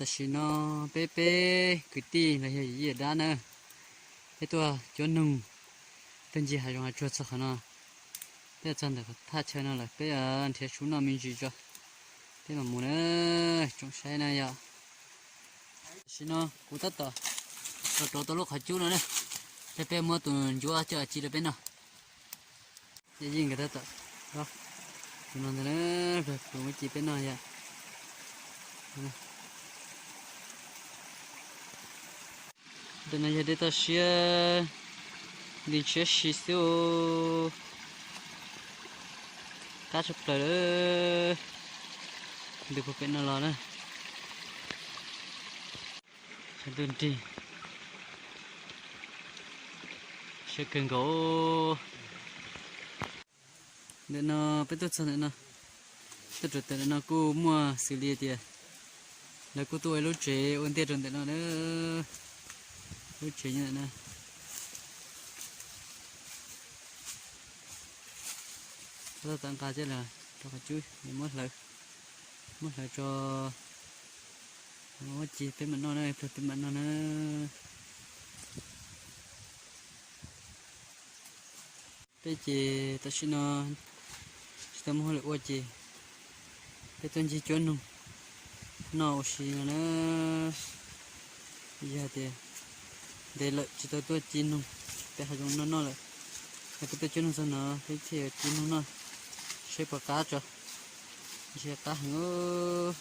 Tam sim no peb peb kwv tij los yog yawm yij yawm dab na, peb tuaj cuab noog, tuaj ncig hav zoov hav tsuag txog qhov no. Peb txog ntawm qhov thaj chaw no lawm, peb nrhiav su noj me ntsis tso, peb mam mus na, tsoom saib na yom. Tam sim no kuv tab tom rov rauv tau lub qhov cub no na, peb peb muab tus ncuab coj ci rau peb noj. Yawm yij nkawd tab tom, tus no ntag, tus muab ci peb noj yom. Ntawm no yog dej toj siab, nti ntshiab si xwb. Qab tshaj plaws lawm, ntws puag pem no los na. Tshav ntuj nrig, siab kawg nkaus. Ntawm no peb tuaj txog ntawm no, tuaj rau ntawm no kuj muaj xws li tias lawv kuj tuaj ua ib lub tsev ua ntej rau ntawm no na. Lub tsev nyob ntawm no. Tab tom nqa coj los rau qhov cub es muab hlawv, muab hlawv tso, muab ci peb mam noj na, ib pliag peb mam noj na. Peb ces tam sim no tsis tau muaj hauj lwm ua ces peb tuaj ncig cuab noog noj ua si no na. Yog tias ntev lawm tsis tau tuaj ci noog pem hav zoov no noj lawm, es peb tuaj cuab noog txog no peb thiaj yuav ci noog noj, seb puas qab tso. Ntshe qab heev.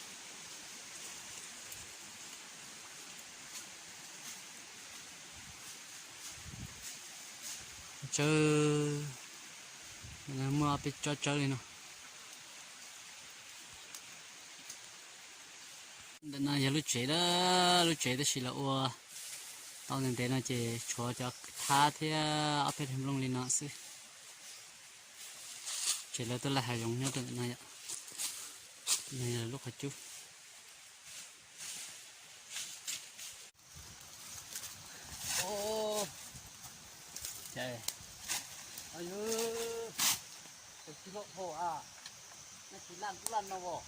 Tsawb, muaj peb tsob tsawb li no. Ntawm no yog lub tsev, lub tsev tab sis los ua tau ntev ntev no ces tshuav cov thab thiab ob peb tug nplooj li no xwb. Tsev lawv tuaj laij hav zoov nyob rau ntawm no yom. Yog lub qhov cub. Ces, tsis loj dhau a, nej tsis laj ntub laj no os.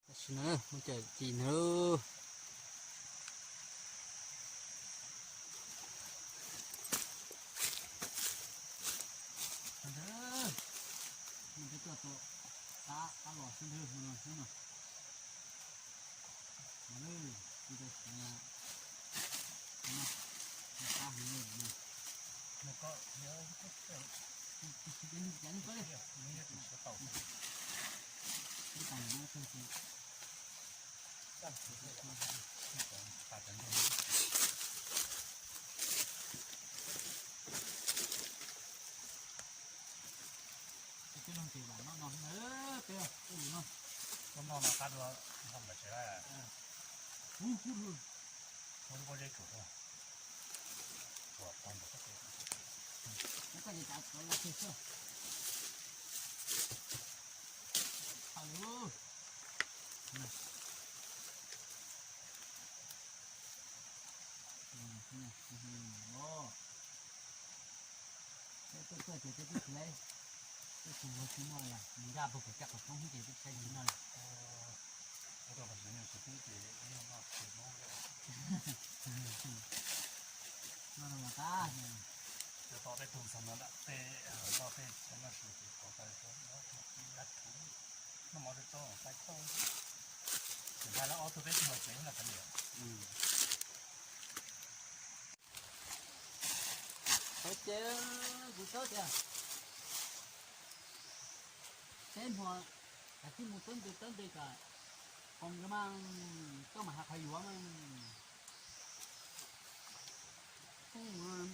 Tam sim no muaj cov ci na. Ntawd, mus peb tuaj tau qab, qab los xwb ntag, mus los xwb no. Mus lawm, kuv tau siv na. Qab heev li no. Ib tag no tag. Peb leeg ces vam no no, peb ua no. Koj noj no qab dua, noj npam tsev lawm. Ub, ub, ub. Ua lub pob zeb tsuam tuaj. Tsuam tau ntawm koj. Koj ces tsav tsuav los xwb. Thaum lub. Peb tuaj tuaj ces peb twb tsis, peb tsis muaj tsis muaj yog nws nkag puag pem caj qhov roob xwb ces peb tsis noj li. No no mas tab. Cov tau peb tug xov no nram tej loj tej cov no su ces tau tau cov no tus dab rhuv noj mov rau tau tais thauj. Ces nqa lawv ob tug peb tug los tsev no tas li. Ces kuv xav tias peb hmo kav tsij mus tab nti tab nti kom qoos mas koj mam hais qhov yuav mas. Peb mus,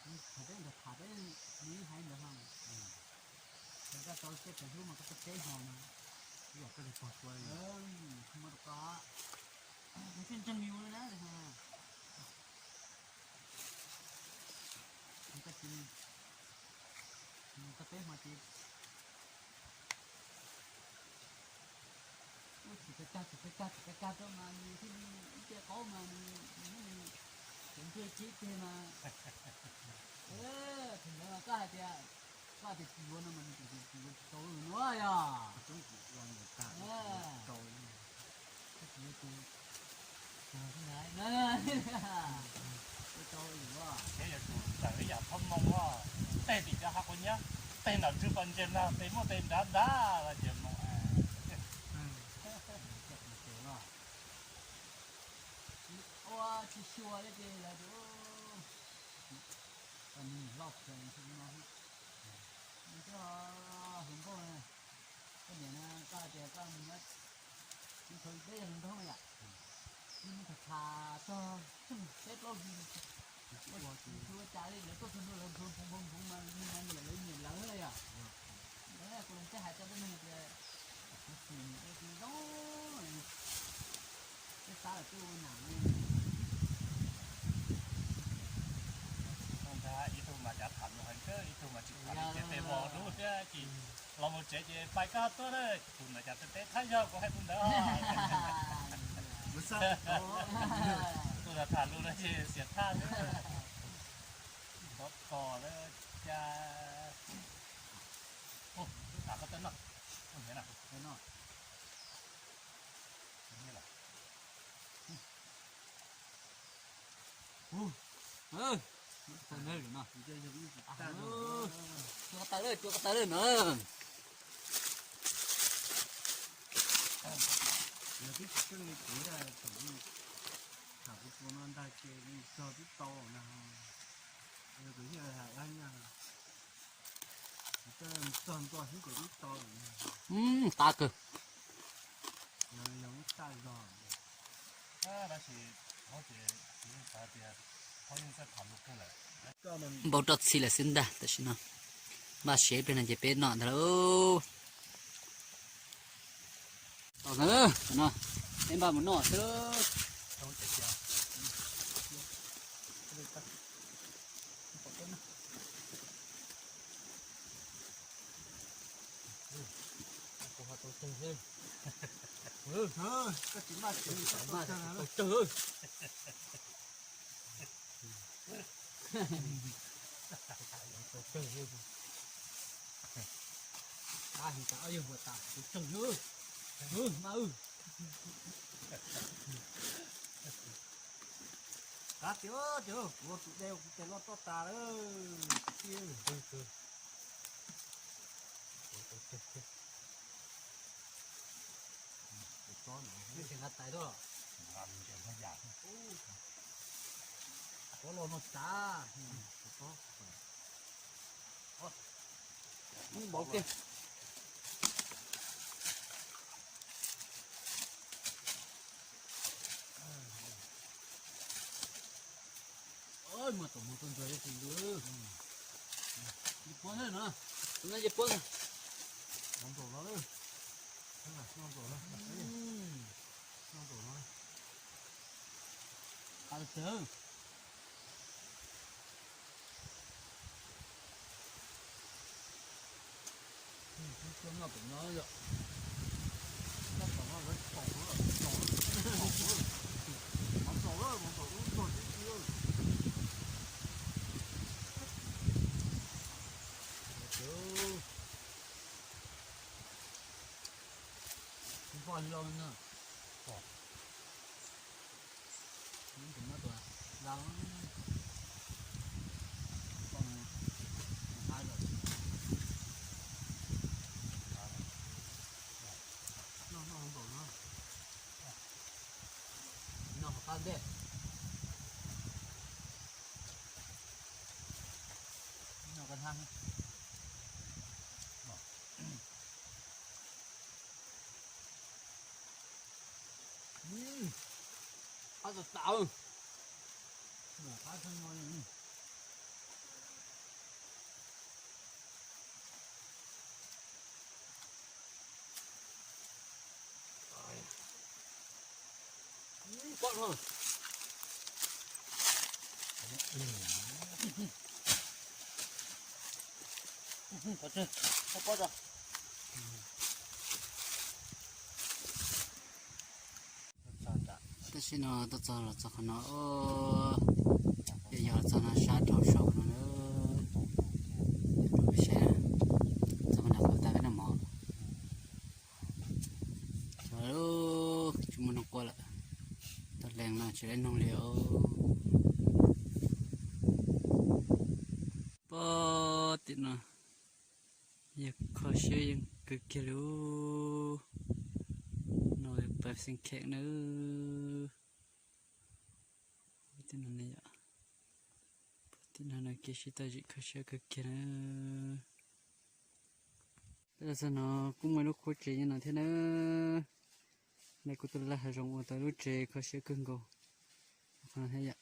thaum peb ntawd tham peb nws yeej hais ntawd no, koj tau tej kev hlub mas koj tau peb hmo mas, koj li pog tua, hmo rau koj, nws thiaj ntseeg yus li na. Koj tsis, koj peb hmo ces ua tsis tau tag, tsis tau tag, tsis tau tag rau mas nws thiaj li ib ce qaub mas nws, nws, nws tseem ntsia kiag mas. Thaum ntawd mas koj hais tias, koj hais tias tsis yuav no mas nws tseem tias tsis yuav tsis tau no yog. Tau yuav, tsev yuav tsum tawm ib yam thooj moo, tej tim cov hav quav nyab, tej nram ntswg pas ntses nag, tej muaj tej nrad nrad los ces moo. Ua tsis xyuas li ces lawv tias, nws loj kawg no, nws twb hluas nkauj na. Koj niam na, koj tias koj mus nyob, nws thaum peb yog hluas nraug yom, nws mus tham tham txog peb plaub hlis, ua cas li lawv tuaj txog ntua lawv nphoov nphoov nphoov mas nws mas nyiam lawv nyiam lawv yom. Kuv los teb hais rau peb neeg tias, kuv xum ua tus zoo, peb xav lawm peb ua nam li. Ib tug mas cav tham lus heev kawg, ib tug mas tsis tham li ces tej vos dub thiab ces los mus tsev ces pais koj tuaj na, tus ntawd cas teb teb thab yog kuv hais tus ntawd. Tus tham tham lus no ces xiam thaj xwb. Tov tos lawm cas. Ub, twb tham koj teb noj. Ub, niam na. Tau na, no. Cua ko taw lawm, cua ko taw lawm no. Yog twb tsis tseeb li kuv, thaum kuv tua no ntag ces txog twb tau na. Kuv yeej hais dab nyaj, txog ntua xwb kom twb tau. Qab kawg. Yog lub taj zog. Npau roj txhi lawm xwb ntag, tam sim no npaj siav ib pliag no ces peb noj ntag lauj. Tau na, no peb npaj mus noj xwb. Koj tsis maj tsev, tau tsawg. Ab, his tas ob yawg ua tas, tau tsawg, ma wb. Qab tiag, tiag, kuv tus de kuv tes loj toj tas lawm. Neb tseem nqa tais tuaj los? Ua los no tas. Npaum kiag. Mas tom mus tau ntsuag ib tug ntsuag. Yim puab na no. Tus no yim puab na. Nov nkaum no. Nov nkaum no. Qab tawg. Noj tom no yom. Noj tom no lawv tsaus lawm, tsaus lawm. Mov tsaus lawm, mov tsaus lub tuag tib si lawm. Npoj li loj na. Tus no tus dab, tus no tus dab lawm. Noj noj npaum no. Noj qab ntej. Qab tau tas. Pom no. Pom tso. Tab sis no tuaj txog los txog qhov no, yog yog txog no sab rau saum no na. Saib, txog qhov no qhov tas peb noj mov. Tsis muaj noog quaj lawm, tau lees no tsis laib noog li os. Pog tim no yog kho siab yeej kawg kiag li. No pawg xeev kheem na. Tim no ne yom, tim no no kev sib tau zim kho siab kawg kiag na. Peb los txog no kuj muaj lub qub tsev nyob no thiab na. Neb kuj tuaj laj hav zoov ua tau lub tsev kho siab kawg nkaus. Qhov no thiab yom,